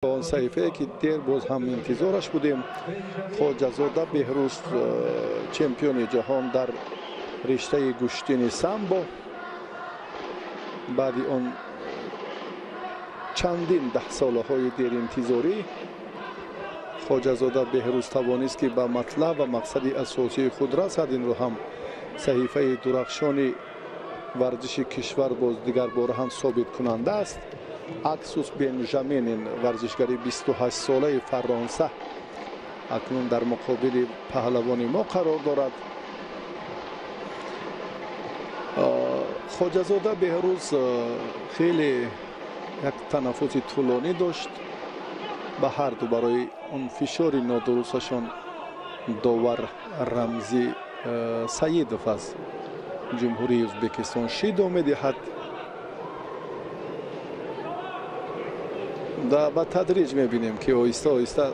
Он саҳифае ки дер боз ҳам интизораш будем. Хоҷазода Беҳрӯз, чемпиони ҷаҳон дар риштаи гӯштини самбо, баъди он чандин даҳсолаҳои деринтизорӣ Хоҷазода Беҳрӯз тавонист, ки ба матлаб ва мақсади асосии худ расад. Инро ҳам саҳифаи дурахшони варзиши кишвар боз дигарбора ҳам собиткунанда аст. Аксус Бенжамин, варзишгари 28-солаи Фаронса, акнун дар муқобили паҳлавони мо қарор дорад. Хоҷазода Беҳрӯз хеле як танаффуси тӯлонӣ дошт. Ба ҳарду барои он фишори нодурусташон довар Рамзӣ Саидов аз Ҷумҳурии Ӯзбекистон шидо медиҳад. Ба тадриҷ мебинем, ки оҳиста оҳиста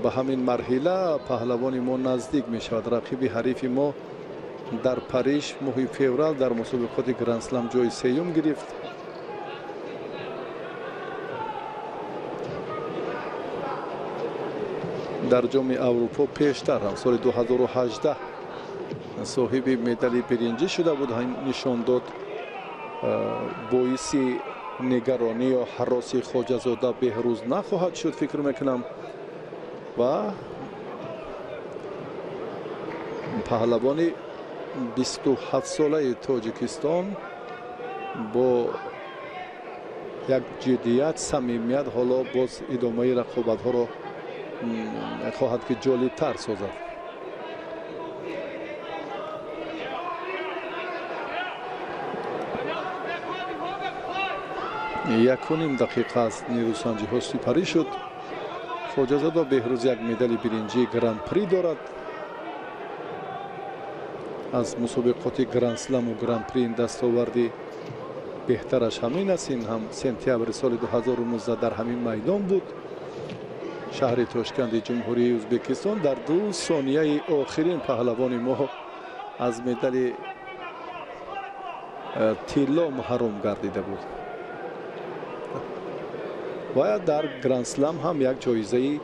ба ҳамин марҳила паҳлавони мо наздик мешавад. Рақиби ҳарифи мо дар Париж моҳи феврал дар мусобиқоти Грандслам ҷои сеюм гирифт. Дар Ҷоми Аврупо пештар ҳам соли 2018 соҳиби медали биринҷӣ шуда буд. Нишон дод боиси нигаронӣ ё ҳароси Хоҷазода Беҳрӯз нахоҳад шуд, фикр мекунам. Ва паҳлавони 27-солаи Тоҷикистон бо як ҷиддият, самимият ҳоло боз идомаи рақобатҳоро хоҳад ки ҷолибтар созад. Якуним дақиқа аз нерӯсанҷиҳо сипарӣ шуд. Хоҷазода Беҳрӯз як медали биринҷии гран-при дорад. Аз мусобиқоти гранд-сламу гран-при ин дастоварди беҳтараш ҳамин аст. Ин ҳам сентябри соли 2019 дар ҳамин майдон буд, шаҳри Тошканди Ҷумҳурии Ӯзбекистон. Дар 2 сонияи охирин паҳлавони мо аз медали тилло маҳрум гардида буд. Ва дар грандслам ҳам як ҷоизаи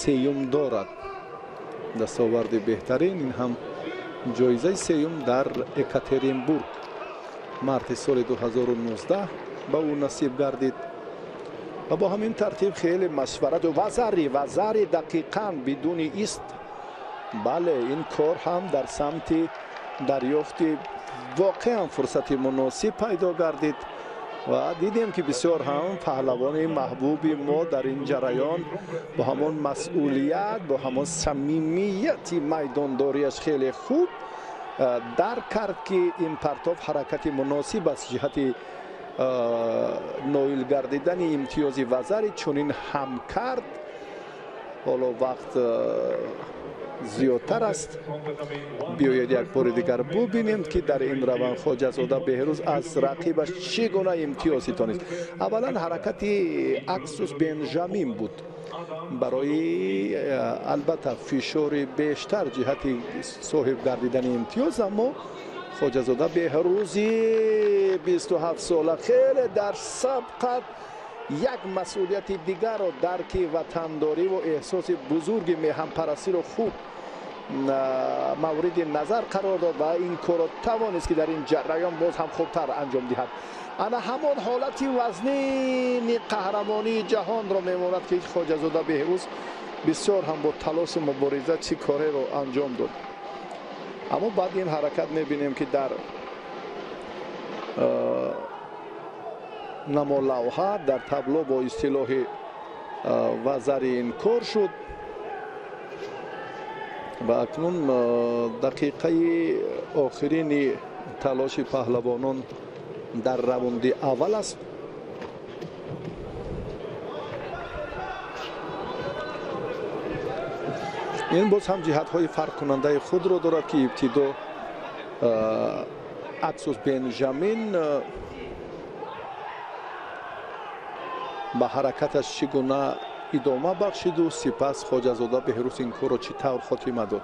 сеюм дорад. Дастоварди беҳтарин ин ҳам ҷоизаи сеюм дар Екатеринбург марти соли 2019 ба ӯ насиб гардид. Ва бо ҳамин тартиб хеле машварату вазари дақиқан бидуни ист. Бале, ин кор ҳам дар самти дарёфти воқеан фурсати муносиб пайдо гардид. Ва дидем, ки бисёр ҳам паҳлавони маҳбуби мо дар ин ҷараён бо ҳамон масъулият, бо ҳамон самимияти майдондориаш хеле хуб дарк кард, ки ин партов ҳаракати муносиб аст ҷиҳати ноил гардидани имтиёзи вазари. Чунин ҳам кард. Ҳоло вақт зиёдтар аст. Биёед як бори дигар бубинем, ки дар ин раванд Хоҷазода Беҳрӯз аз рақибаш чӣ гуна имтиёз ситонист. Аввалан ҳаракати Аксус Бенжамин буд барои албатта фишори бештар ҷиҳати соҳиб гардидани имтиёз, аммо Хоҷазода Беҳрӯзи 27-сола хеле дар сабқат як масъулияти дигарро, дарки ватандорӣ ва эҳсоси бузурги меҳанпарастиро хуб мавриди назар қарор дод ва ин корро тавонист, ки дар ин ҷараён боз ҳам хубтар анҷом диҳад. Ана ҳамон ҳолати вазнини қаҳрамонии ҷаҳонро мемонад, ки Хоҷазода Беҳрӯз бисёр ҳам бо талошу мубориза чӣ кореро анҷом дод. Аммо баъди ин ҳаракат мебинем, ки дар намолавҳа дар табло бо истилоҳи вазари ин кор шуд. Ва акнун дақиқаи охирини талоши паҳлавонон дар раунди аввал аст. Ин боз ҳам ҷиҳатҳои фарқкунандаи худро дорад, ки ибтидо Аксус Бенжамин ба ҳаракаташ чӣ гуна идома бахшиду сипас Хоҷазода Беҳрӯз ин корро чӣ тавр хотима дод.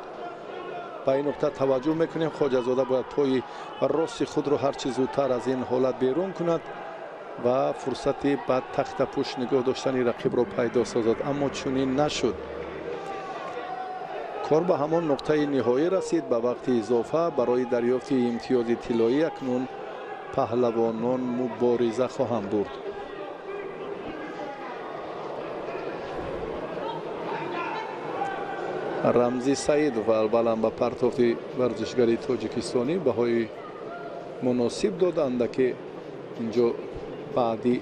Ба ин нуқта таваҷҷӯҳ мекунем. Хоҷазода бояд пои рости худро ҳарчи зудтар аз ин ҳолат берун кунад. ва фурсати ба тахтапӯш нигоҳ доштани рақибро пайдо созад, аммо чунин нашуд. Кор ба ҳамон нуқтаи ниҳоӣ расид. Ба вақти изофа барои дарёфти имтиёзи тиллоӣ акнун паҳлавонон мубориза хоҳанд бурд. Рамзи Саидов аввалан ба партофти варзишгари тоҷикистонӣ баҳои муносиб дод, андаке инҷо баъди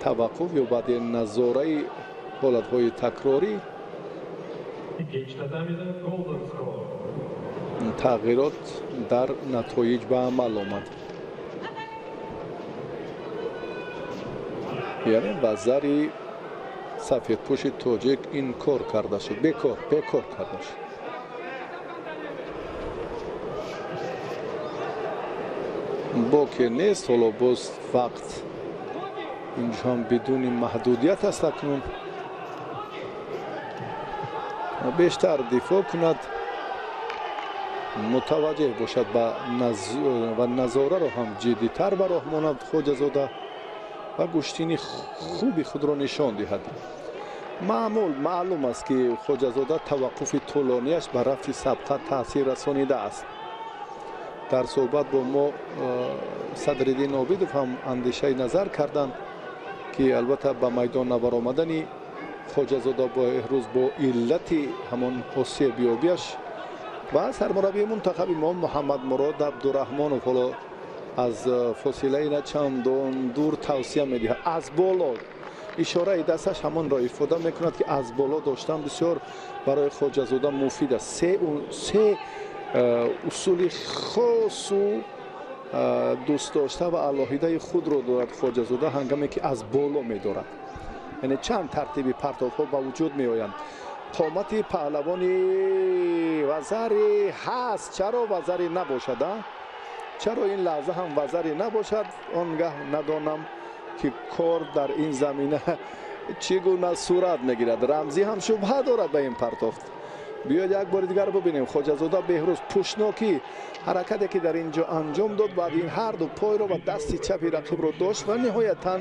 таваққуф ё баъди назораи ҳолатҳои такрорӣ тағйирот дар натоиҷ ба амал омад. Яъне вазари сафедпӯши тоҷик инкор карда шуд, бекор карда шуд. Боке нест, ҳоло боз вақт инҷо ҳам бидуни маҳдудият аст. Акнун бештар дифоъ кунад, мутаваҷҷеҳ бошад ва назораро ҳам ҷиддитар ба роҳ монад Хоҷазода ва гӯштини хуби худро нишон диҳад. Маълум аст, ки Хоҷазода таваққуфи тӯлонияш ба рафти сабқа таъсир расонидааст. Дар суҳбат бо мо Садриддин Обидов ҳам андешаи назар карданд, ки албатта ба майдон набаромадани Хоҷазода Беҳрӯз бо иллати ҳамон осебёбиаш ва сармураббии мунтахаби мо Муҳаммадмурод Абдураҳмонов ҳоло аз фосилаи на чандон дур тавсия медиҳад. Аз боло ишораи дасташ ҳамонро ифода мекунад, ки аз боло доштан бисёр барои Хоҷазода муфид аст. Се усули хосу дӯстдошта ва алоҳидаи худро дорад Хоҷазода ҳангоме ки аз боло медорад. Яъне чанд тартиби партовҳо ба вуҷуд меоянд. Қомати паҳлавони вазари ҳаст. Чаро вазари набошад? Чаро ин лаҳза ҳам вазари набошад? Он гаҳ надонам, ки кор дар ин замина чӣ гуна сурат мегирад. Рамзӣ ҳам шубҳа дорад ба ин партофт. Биёед як бори дигар бубинем. Хоҷазода Беҳрӯз пӯшнокӣ ҳаракате ки дар ин ҷо анҷом дод, баъд ин ҳарду пойро ва дасти чапи рақибро дошт ва ниҳоятан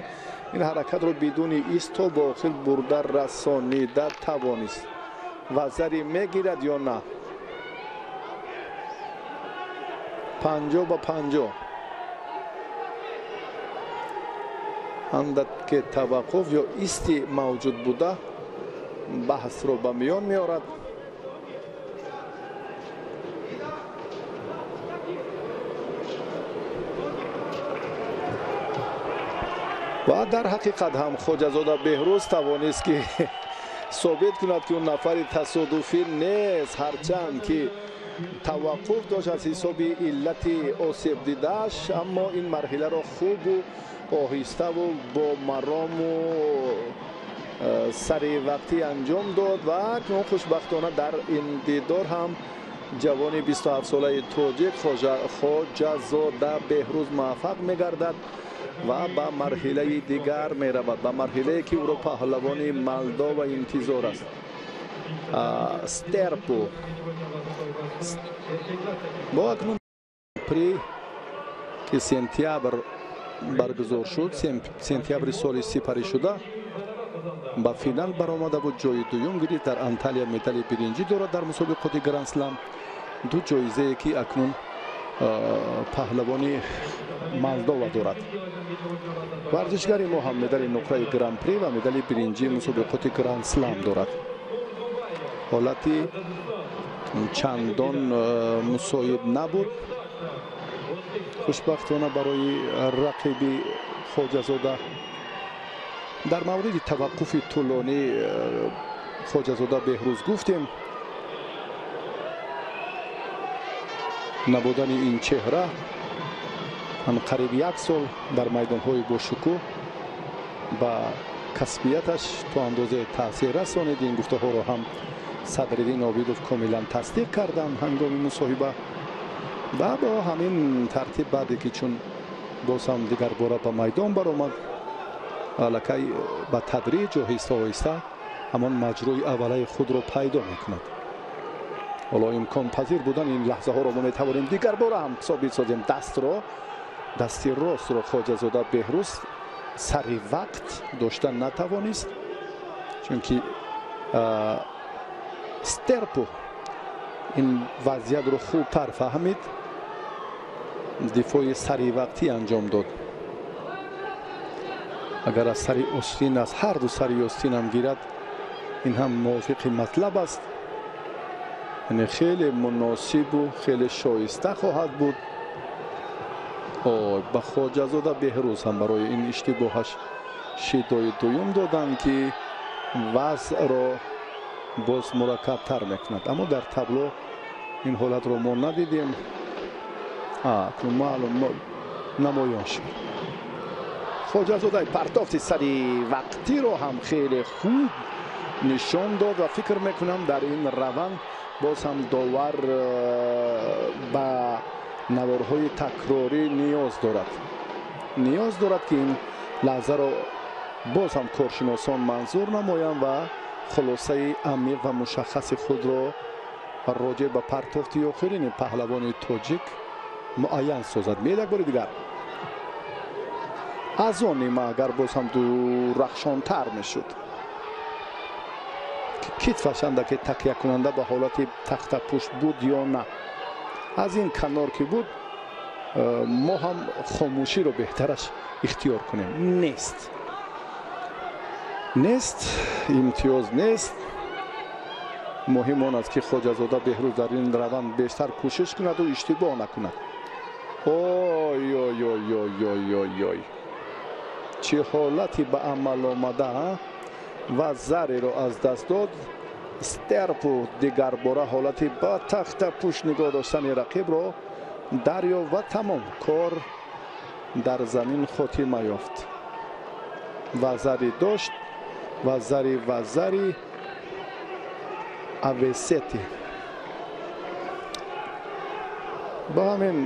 ин ҳаракатро бидуни ист то ба охир бурда расонида тавонист. Вазари мегирад ё на? 50-50. Андаке таваққуф ё исти мавҷуд буда баҳсро ба миён меорад. Ва дар ҳақиқат ҳам Хоҷазода Беҳрӯз тавонист, ки собит кунад, ки он нафари тасодуфӣ нест, ҳарчанд ки таваққуф дошт аз ҳисоби иллати осебдидааш, аммо ин марҳиларо хубу оҳиставу бо марому саривақтӣ анҷом дод ва акнун хушбахтона дар ин дидор ҳам ҷавони 27-солаи тоҷик Хоҷазода Беҳрӯз муваффақ мегардад ва ба марҳилаи дигар меравад, ба марҳилае ки ӯро паҳлавони Молдова интизор аст. Стерпу бо акнун при ки сентябр баргузор шуд, сентябри соли сипарӣ шуда ба финал баромада буд, ҷои дуюм гирифт. Дар Анталия медали биринҷӣ дорад дар мусобиқоти Гранд-Слам. Ду ҷоизае ки акнун паҳлавони Молдова дорад. Варзишгари мо ҳам медали нуқраи Гран-при ва медали биринҷии мусобиқоти Гранд-Слам дорад. Ҳолати чандон мусоид набуд хушбахтона барои рақиби Хоҷазода. Дар мавриди таваққуфи тӯлонӣ Хоҷазода Беҳрӯз гуфтем, набудани ин чеҳра ҳам қариб як сол дар майдонҳои бошукӯҳ ба касбияташ то андозе таъсир расонид. Ин гуфтаҳоро ҳам Садриддин Обидов комилан тасдиқ карданд ҳангоми мусоҳиба ва бо ҳамин тартиб баъде ки чун боз ҳам дигарбора ба майдон баромад, аллакай ба тадриҷ оҳиста оҳиста ҳамон маҷрӯи аввалаи худро пайдо мекунад. Ҳоло имконпазир будан ин лаҳзаҳоро мо метавонем дигарбора ҳам собит созем. Дасти ростро Хоҷазода Беҳрӯз Сари вақт дошта натавонист, чунки Стерпу ин вазъиятро хубтар фаҳмид, дифои саривақтӣ анҷом дод. Агар аз сари остин, аз ҳар ду сари остин ҳам гирад, ин ҳам мувофиқи матлаб аст, яъне хеле муносибу хеле шоиста хоҳад буд. Ой, ба Хоҷазода Беҳрӯз ҳам барои ин иштибоҳаш шидои дуюм доданд, ки вазъро боз мураккабтар мекунад. Аммо дар табло ин ҳолатро мо надидем. Акнун маълум намоён шуд. Хоҷазодаи партофти сари вақтиро ҳам хеле хуб нишон дод ва фикр мекунам, дар ин раванд боз ҳам довар ба наворҳои такрорӣ ниёз дорад, ниёз дорад, ки ин лаҳзаро боз ҳам коршиносон манзур намоянд ва хулосаи амиқ ва мушаххаси худро роҷеъ ба партофти охирини паҳлавони тоҷик муайян созад. Меяд як бори дигар. Аз он нима агар боз ҳам дурахшонтар мешуд, китфаш андаке такякунанда ба ҳолати тахтапушт буд ё на. Аз ин канор ки буд, мо ҳам хомӯширо беҳтараш ихтиёр кунем. Нест, нест, имтиёз нест. Муҳим он аст, ки Хоҷазода Беҳрӯз дар ин раванд бештар кӯшиш кунаду иштибоҳ накунад. Ой, ой, ой, ой, ой, ой, ой, чӣ ҳолати ба амал омада! Ва зареро аз даст дод Стерпу. Дигарбора ҳолати ба тахтапӯш нигоҳ доштани рақибро дарёфт ва тамом, кор дар замин хотима ёфт. Вазари дошт, вазари авесети. Ба ҳамин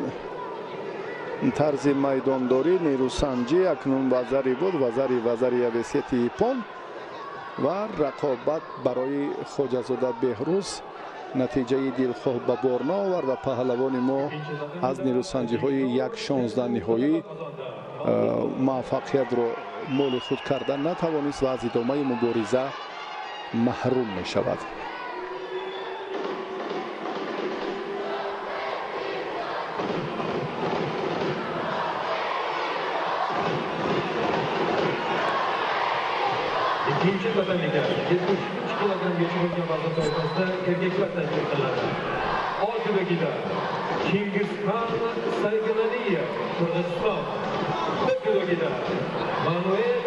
тарзи майдондорӣ, нерӯсанҷӣ, акнун вазари буд, вазари авесети япон ва рақобат барои Хоҷазода Беҳрӯз натиҷаи дилхоҳ ба бор наовард ва паҳлавони мо аз нерӯсанҷиҳои 1/16 ниҳоӣ муваффақиятро моли худ карда натавонист ва аз идомаи мубориза маҳрум мешавад. Ikkinchi tatamiga 73 kilogramgacha bo'lgan vazn toifasida erkaklar tashkil qilinadi. O kubogida Chingizxon Sayginaliyev, Qirg'iziston. B kubogida Manuel